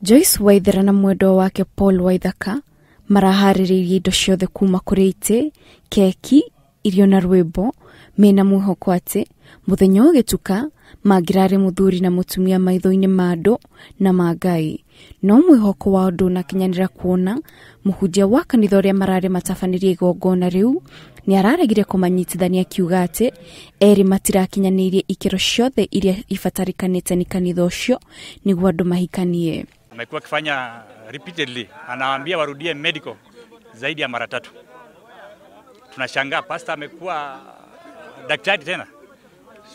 Joyce Waithera na mwendwa wake Paul Waithaka maraharĩrĩirie indo ciothe kuma kũrĩ itĩ, keki, irio na rwĩmbo mena mwĩhoko atĩ mũthenya ũgĩtuka mangĩrarĩ mũthuri na mũtumia maitho-inĩ ma andũ na ma Ngai. No mwĩhoko wao ndũnakinyanĩra kuona mũhunjia wa kanitha ũrĩa mararĩ matabanĩrie igongona rĩu nĩ araregire kũmanyitithania akiuga atĩ erĩ matirakinyanĩirie ikĩro ciothe iria ibatarĩkanĩte nĩ kanitha ũcio nĩguo andũ mahikanie. Amekuwa akifanya repeatedly, anawaambia warudie medical zaidi ya mara tatu. Tunashangaa pastor amekuwa daktari tena.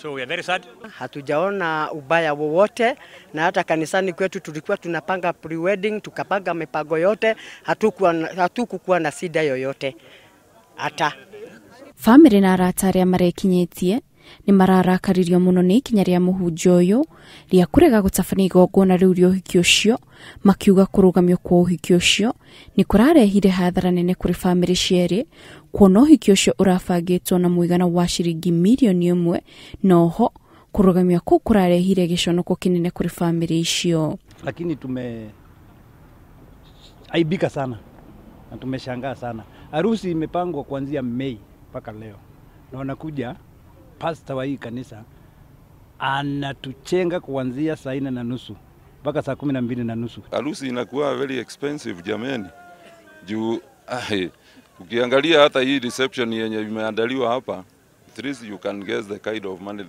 So we are very sad. Hatujaona ubaya wowote, na hata kanisani kwetu tulikuwa tunapanga pre-wedding, tukapanga mipango yote, hatukuwa na shida yoyote. Hata family na arata arĩa marekinyĩtie nĩ mararakaririo mũno nĩ ikinya rĩa mũhunjia ũyũ rĩa kũrega gũtabania igongona rĩu rĩa ũhiki ũcio, makiuga kũrũgamio kwa ũhiki ũcio nĩ kũrarehire hathara nene kũrĩ bamĩrĩ cierĩ, kuona ũhiki ũcio ũrabangĩtwo na mũigana wa ciringi mirioni 1, na oho kũrũgamio kũu kũrarehire gĩconoko kĩnene kũrĩ bamĩrĩ icio. Lakini tumeaibika sana na tumeshangaa sana. Harusi imepangwa kuanzia Mei mpaka leo, na wanakuja pastor wa hii kanisa anatuchenga kuanzia saa 4:30 mpaka saa 12:30. Harusi inakuwa very expensive jameni. Juu ukiangalia hata hii reception yenye imeandaliwa hapa, at least you can guess the kind of money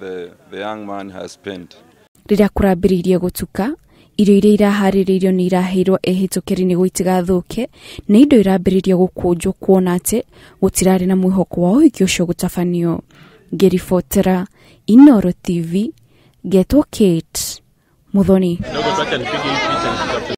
the young man has spent. Rĩrĩa kũrambĩrĩirie gũtuka, irio iria iraharĩrĩirio nĩ iraheirwo ehĩtũkĩri nĩguo itigathũke, na indo irambĩrĩria gũkũnjwo kuona atĩ gũtirarĩ na mwĩhoko wa ũhiki ũcio gũtabanio. Ngĩribotera Inooro TV, ngetwo Kate Muthoni.